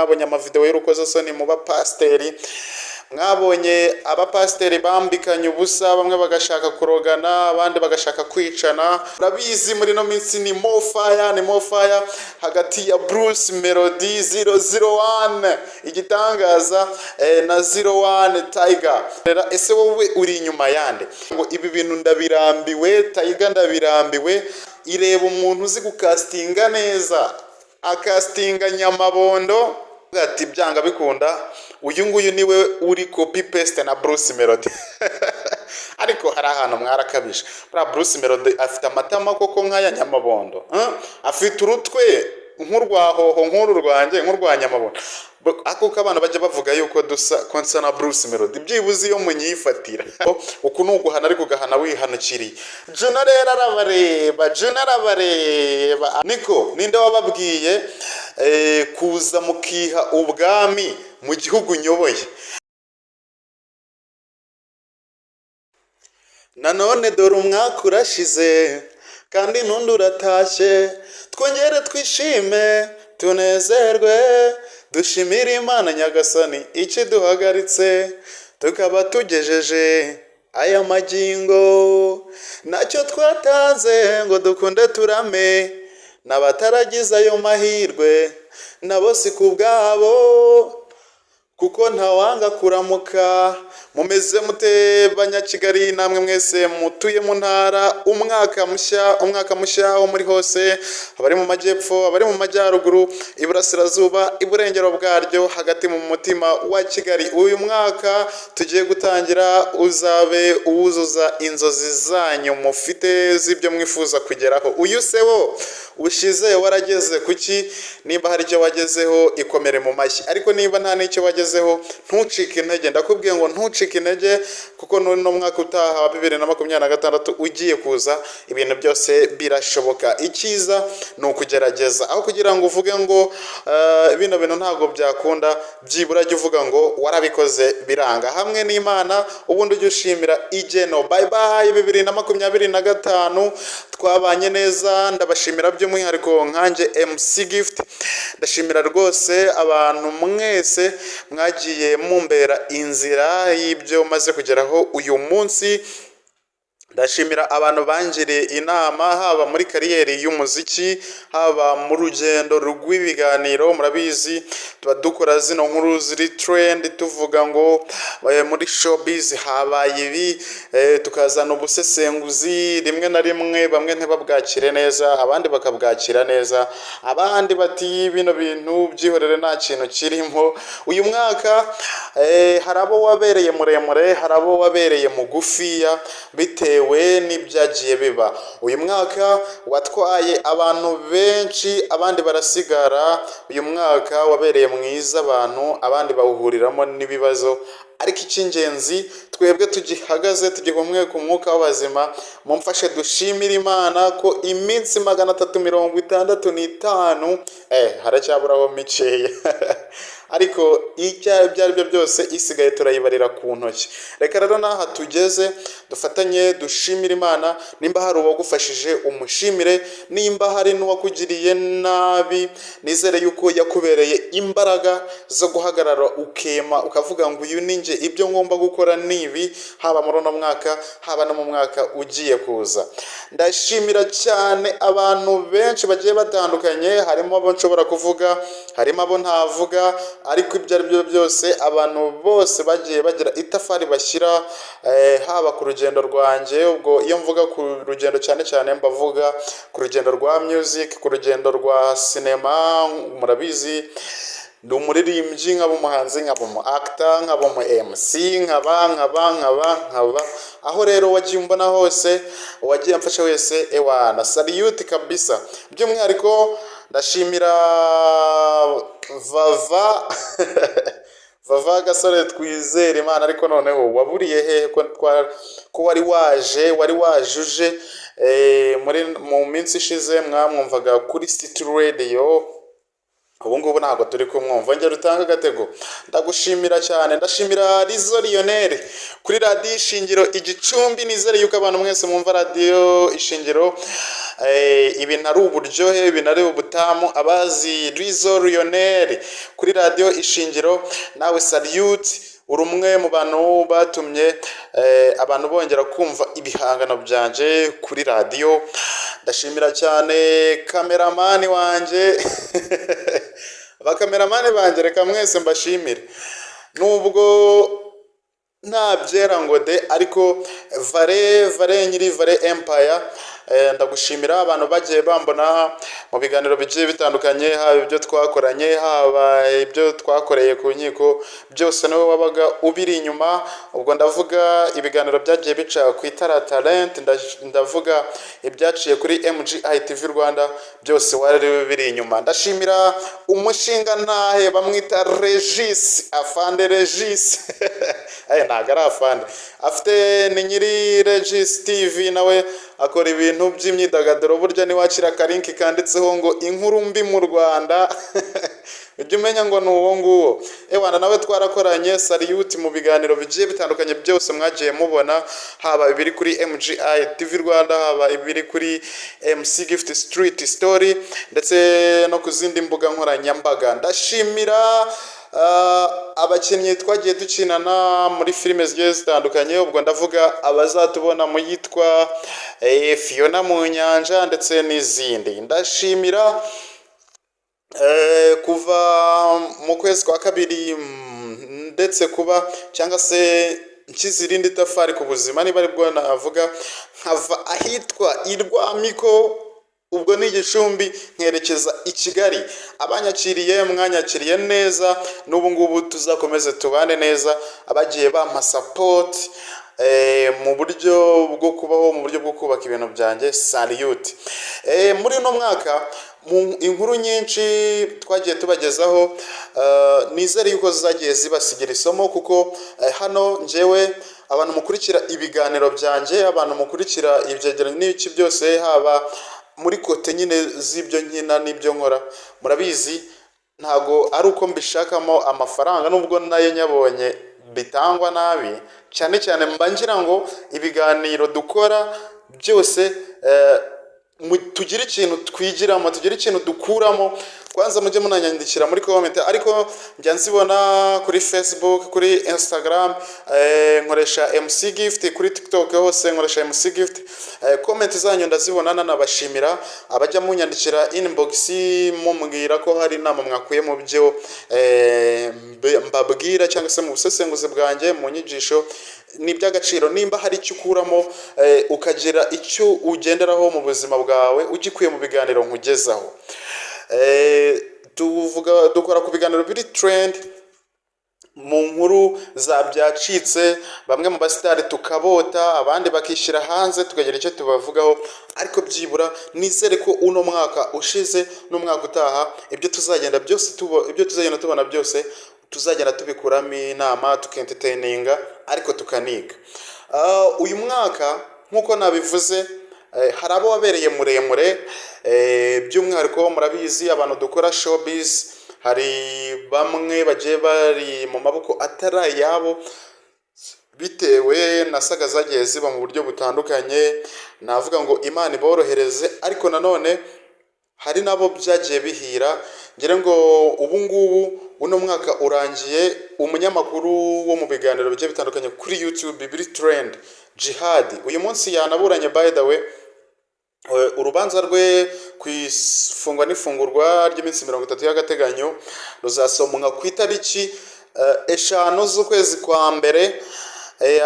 Mwabonye amavideo y'urukozasoni mu bapasiteri, mwabonye abapasiteri bambikanye ubusa, bamwe bagashaka kurogana, abandi bagashaka kwicana. Urabizi, muri ino minsi ni more fire, ni more fire hagati ya Bruce Melody 001 igitangaza na 01 Tiger. Rero ese wowe uri inyuma yande? Ngo ibi bintu ndabirambiwe, Tiger ndabirambiwe. Ireba umuntu uzi gukasitinga neza, akasitinga Nyamabondo, ati byanga bikunda uyu nguyu niwe uri copy paste na Bruce Melody. Ariko hari ahantu mwarakabije. Buriya Bruce Melody afite amatama koko nk'aya Nyamabondo, huh? Afite urutwe nk'urwa hoho, nk'uru rwanjye, nk'urwa Nyamabondo? Ako ko abana bajya bavuga yuko dusa, ko nsa na Bruce Melody, byibuze iyo munyifatira. Uku ni uguhana, ariko ugahana wihanukiriye. Juno rero arabareba, Juno arabareba. Niko ninde wababwiye kuza mukiha ubwami mu gihugu nyoboye? Nanone dore umwaka urashize kandi n'undi uratashye. Twongere twishime, tunezerwe, dushimire Imana Nyagasani ikiduhagaritse tukaba tugejeje aya magingo. Nacyo twatanze ngo dukunde turame, n'abataragize ayo mahirwe nabo si ku bwabo, kuko ntawanga kuramuka. Mumeze mute, Banyakigali, namwe mwese mutuye mu ntara? Umwaka mushya, umwaka mushya aho muri hose, abari mu majyepfo, abari mu majyaruguru, iburasirazuba, iburengero bwaryo, hagati mu mutima wa Kigali. Uyu mwaka tugiye gutangira uzabe uwuzuza inzozi zanyu mufite z'ibyo mwifuza kugeraho. Uyu se wo ushize warageze kuki? Nimba hari icyo wagezeho, ikomere mu mashyi, ariko niba nta n'icyo wagezeho, ntucike intege. Ndakubwiye ngo ntucike intege, kuko n'uno mwaka utaha wa 2026 ugiye kuza, ibintu byose birashoboka. Icyiza ni ukugerageza. Aho kugira ngo uvuge ngo bino bintu ntabwo byakunda, byibura jya uvuga ngo warabikoze biranga hamwe n'Imana, ubundi ujye ushimira igeno. Bye bye 2025, twabanye neza, ndabashimira by'umwihariko nkanjye MC Gift. Ndashimira rwose abantu mwese mwagiye mumbera inzira y'ibyo maze kugeraho uyu munsi. Ndashimira abantu bangiriye inama, haba muri kariyeri y'umuziki, haba mu rugendo rw'ibiganiro. Murabizi, tuba dukora zino nkuru ziri trend, tuvuga ngo muri showbiz habaye ibi, tukazana ubusesenguzi. Rimwe na rimwe bamwe ntibabwakire neza, abandi bakabwakira neza, abandi bati bino bintu byihorere, nta kintu kirimo. Uyu mwaka hari abo wabereye muremure, hari abo wabereye mugufiya, bitewe n'ibyagiye biba. Uyu mwaka watwaye abantu benshi, abandi barasigara. Uyu mwaka wabereye mwiza abantu, abandi bawuhuriramo n'ibibazo. Ariko icy'ingenzi, twebwe tugihagaze, tugihumeka umwuka w'abazima, mumfashe dushimire Imana ko iminsi 365, haracyaburaho mikeya, ariko icyo ibyo ari byo byose isigaye turayibarira ku ntoki. Reka rero n'aha tugeze dufatanye dushimire Imana. Nimba hari uwagufashije, umushimire. Nimba hari n'uwakugiriye nabi, nizere yuko yakubereye imbaraga zo guhagarara ukema, ukavuga ngo uyu ni njye, ibyo ngomba gukora ni ibi, haba muri uno mwaka, haba no mu mwaka ugiye kuza. Ndashimira cyane abantu benshi bagiye batandukanye, harimo abo nshobora kuvuga, harimo abo ntavuga, ariko ibyo ari byo byose abantu bose bagiye bagira itafari bashyira haba ku rugendo rwanjye. Ubwo iyo mvuga ku rugendo, cyane cyane mbavuga ku rugendo rwa music, ku rugendo rwa sinema. Murabizi, ndi umuririmbyi, nkaba umuhanzi, nkaba umu actor, nkaba umu MC, nkaba nkaba nkaba nkaba. Aho rero wagiye umbona hose, uwagiye amfasha wese, ewana salute kabisa. By'umwihariko ndashimira Vava, Vava Gasore twizere Imana. Ariko noneho waburiye hehe, ko wari waje, wari wajuje muri mu minsi ishize? Mwamwumvaga kuri City Radio. Ubu ngubu ntabwo turi kumwumva. Ngera utange agatego. Ndagushimira cyane. Ndashimira Rizo Lionel kuri Radiyo Ishingiro Igicumbi. Nizere yuko abantu mwese mwumva Radiyo Ishingiro, ibintu ari uburyohe, ibintu ari ubutamu. Abazi Rizo Lionel kuri Radiyo Ishingiro, nawe salute. Uri umwe mu bantu batumye abantu bongera kumva ibihangano byanje kuri radiyo. Ndashimira cyane kameramani wanjye, abakameramani banjye. Reka mwese mbashimire, nubwo nta byera ngo de, ariko Vare Vare, nyiri Vare Empire, ndagushimira. Abantu bagiye bambona mu biganiro bigiye bitandukanye, haba ibyo twakoranye, haba ibyo twakoreye ku nkiko, byose niwe wabaga ubiri inyuma. Ubwo ndavuga ibiganiro byagiye bica ku Itara Talent, ndavuga ibyaciye kuri MGI TV Rwanda, byose wari biri inyuma. Ndashimira umushinga ntahe bamwita Regis, afande Regis. Ntabwo ari afande, afite ni nyiri Regis TV, nawe akora ibintu by'imyidagaduro. Burya niwakira aka link kanditseho ngo "Inkuru mbi mu Rwanda", ujye umenya ngo ni uwo nguwo. Ewana, nawe twarakoranye, salute mu biganiro bigiye bitandukanye byose mwagiye mubona, haba ibiri kuri MGI TV Rwanda, haba ibiri kuri MC Gift Street Story, ndetse no ku zindi mbuga nkoranyambaga. Ndashimira abakinnyi twagiye dukinana muri filime zigiye zitandukanye. Ubwo ndavuga abazatubona mu yitwa Fiona mu nyanja ndetse n'izindi. Ndashimira kuva mu kwezi kwa kabiri, ndetse kuba cyangwa se nshyize irindi tafari ku buzima, niba aribwo navuga, nkava ahitwa i Rwamiko, ubwo ni Igicumbi, nkerekeza i Kigali. Abanyakiriye, mwanyakiriye neza, n'ubu ngubu tuzakomeze tubane neza. Abagiye bampa support mu buryo bwo kubaho, mu buryo bwo kubaka ibintu byanjye, salute. Muri uno mwaka, mu inkuru nyinshi twagiye tubagezaho, nizere yuko zagiye zibasigira isomo, kuko hano njyewe, abantu mukurikira ibiganiro byanjye, abantu mukurikira ibyegeranyo n'ibiki byose, haba muri côté nyine z'ibyo nkina n'ibyo nkora, murabizi ntabwo ari uko mbishakamo amafaranga, nubwo nayo nyabonye bitangwa nabi cyane cyane. Mba ngira ngo ibiganiro dukora byose tugire ikintu twigiramo, tugire ikintu dukuramo. Kwanza mujye munanyandikira muri comment, ariko njya nzibona kuri Facebook, kuri Instagram, nkoresha MC Gift, kuri TikTok hose nkoresha MC Gift. Comment zanyu ndazibona, nanabashimira abajya munyandikira inbox mumbwira ko hari inama mwakuye mu byo mbabwira cyangwa se mu busesenguzi bwanjye, mu nyigisho. Ni iby'agaciro nimba hari icyo ukuramo, ukagira icyo ugenderaho mu buzima bwawe ugikuye mu biganiro nkugezaho. Tuvuga, dukora ku biganiro biri trend, mu nkuru za byacitse, bamwe mu basitari tukabota, abandi bakishyira hanze, tukagira icyo tubavugaho. Ariko byibura nizere ko uno mwaka ushize n'umwaka utaha, ibyo tuzagenda byose ibyo tuzagenda tubona byose, tuzagenda tubikuramo inama, tukentertaininga, ariko tukaniga. Uyu mwaka, nk'uko nabivuze, hari abo wabereye muremure, by'umwihariko murabizi abantu dukora showbiz, hari bamwe bagiye bari mu maboko atari ayabo bitewe na saga zagiye ziba mu buryo butandukanye. Navuga ngo Imana iborohereze, ariko nanone hari n'abo byagiye bihira. Ngira ngo ubu ngubu uno mwaka urangiye, umunyamakuru wo mu biganiro bigiye bitandukanye kuri YouTube biri trend, Jihad, uyu munsi yanaburanye, by the way. Urubanza rwe ku ifungwa n'ifungurwa ry'iminsi 30 y'agateganyo ruzasomwa ku itariki 5 z'ukwezi kwa mbere,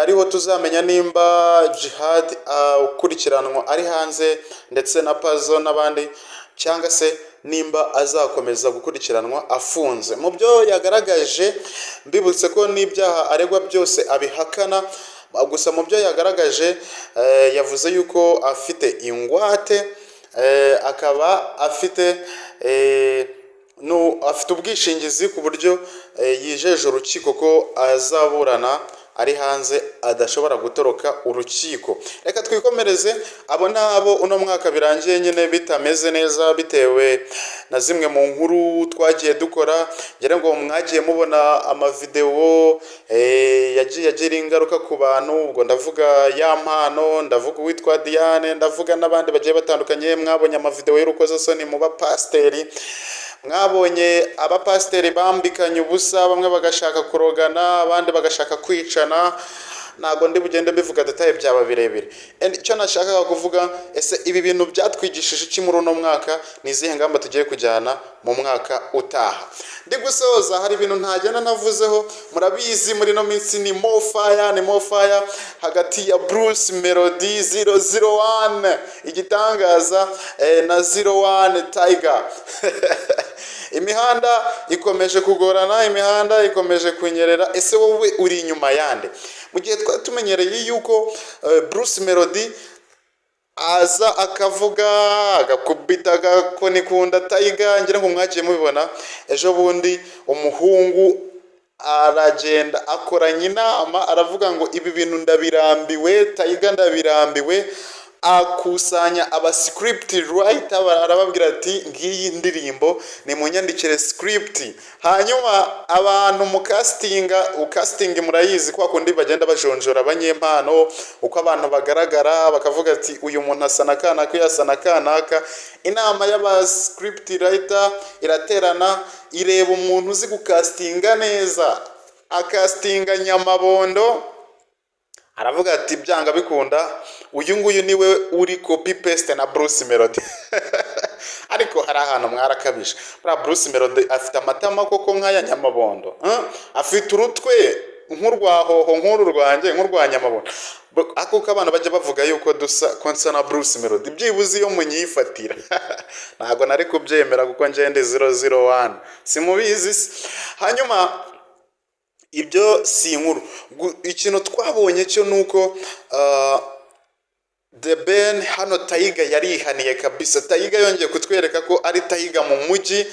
ariho tuzamenya nimba Jihad ukurikiranwa ari hanze ndetse na Pazo n'abandi, cyangwa se nimba azakomeza gukurikiranwa afunze. Mu byo yagaragaje, mbibutse ko n'ibyaha aregwa byose abihakana, gusa mu byo yagaragaje, yavuze yuko afite ingwate, akaba afite afite ubwishingizi, ku buryo yijeje urukiko ko azaburana. ari hanze adashobora gutoroka urukiko. Reka twikomereze. Abo nabo uno mwaka birangiye nyine bitameze neza, bitewe na zimwe mu nkuru twagiye dukora. Ngira ngo mwagiye mubona amavidewo yagiye agira ingaruka ku bantu. Ubwo ndavuga ya Mpano, ndavuga uwitwa Diane, ndavuga n'abandi bagiye batandukanye. Mwabonye amavidewo y'urukozasoni mu bapasiteri, mwabonye abapasiteri bambikanye ubusa, bamwe bagashaka kurogana, abandi bagashaka kwicana. Ntabwo ndi bugende mbivuga détails, byaba birebire. And icyo nashakaga kuvuga, ese ibi bintu byatwigishije iki muri uno mwaka? Ni izihe ngamba tugiye kujyana mu mwaka utaha? Ndi gusoza, hari ibintu ntagenda navuzeho. Murabizi, muri ino minsi ni more fire, ni more fire hagati ya Bruce Melody 001 igitangaza na 01 Tiger. Imihanda ikomeje kugorana, imihanda ikomeje kunyerera. Ese wowe uri inyuma yande? Mu gihe twari tumenyereye yuko Bruce Melody aza akavuga, agakubita agakoni kunda Tiger, ngira ngo mwagiye mubibona. Ejo bundi umuhungu aragenda akoranya inama, aravuga ngo: "Ibi bintu ndabirambiwe, Tiger, ndabirambiwe." Akusanya aba script writer, arababwira ati: "Ngiyi ndirimbo, nimunyandikire script." Hanyuma abantu mu casting, casting murayizi, kwa kundi bagenda bajonjora abanyempano uko abantu bagaragara, bakavuga ati: "Uyu muntu asa na kanaka, uyu asa na kanaka." Inama y'aba script writer iraterana, ireba umuntu uzi gukasitinga neza, akasitinga Nyamabondo. Aravuga ati: "Byanga bikunda, uyu nguyu niwe uri copy paste na Bruce Melody." Ariko hari ahantu mwarakabije. Buriya Bruce Melody afite amatama koko nk'aya Nyamabondo, huh? Afite urutwe nk'urwa Hoho, nk'uru rwanjye, nk'urwa Nyamabondo? Ariko ko abantu bajya bavuga yuko dusa, ko nsa na Bruce Melody, byibuze iyo munyifatira ntabwo nari kubyemera, kuko ngende 001 simubizi se? Hanyuma ibyo si inkuru. Ikintu twabonye cyo ni uko The Ben hano, Tiger yarihaniye kabisa. Tiger yongeye kutwereka ko ari Tiger mu mujyi,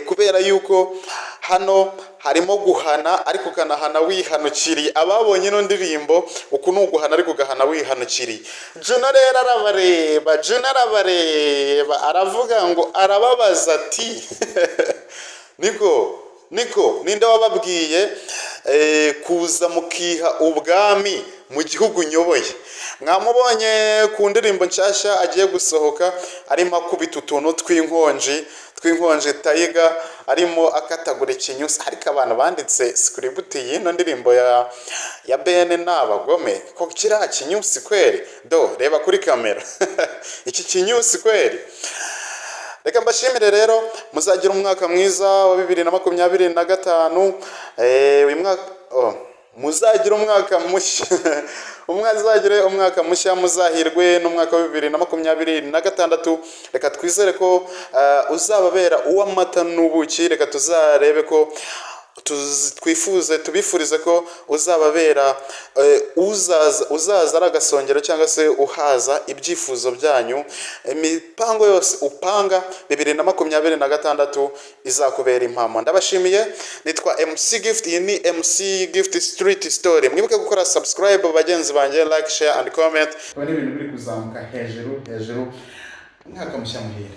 kubera yuko hano harimo guhana, ariko ukanahana wihanukiriye. Ababonye ino ndirimbo, uku ni uguhana ariko ugahana wihanukiriye. Juno rero arabareba, Juno arabareba, aravuga ngo, arababaza ati: "Niko, niko, ninde wababwiye kuza mukiha ubwami mu gihugu nyoboye?" Mwamubonye ku ndirimbo nshyashya agiye gusohoka, arimo akubita utuntu tw'inkonji tw'inkonji, Tiger arimo akatagura ikinyusi. Ariko abantu banditse script y'ino ndirimbo ya Ben ni abagome ko kiriya kinyusi kweri. Do, reba kuri kamera iki kinyusi kweri. Reka mbashimire rero, muzagira umwaka mwiza wa 2025. Uyu mwaka, oh, muzagira umwaka mushya, muzagire umwaka mushya, muzahirwe n'umwaka wa 2026. Reka twizere ko uzababera uw'amata n'ubuki. Reka tuzarebe ko twifuze, tubifurize ko uzababera uzaza ari agasongero cyangwa se uhaza ibyifuzo byanyu. Imipango yose upanga 2026 izakubera impamo. Ndabashimiye, nitwa MC Gift, iyi ni MC Gift Street Story. Mwibuke gukora subscribe, bagenzi banjye, like, share and comment. Ubona ibintu biri kuzamuka hejuru hejuru. Umwaka mushya muhire.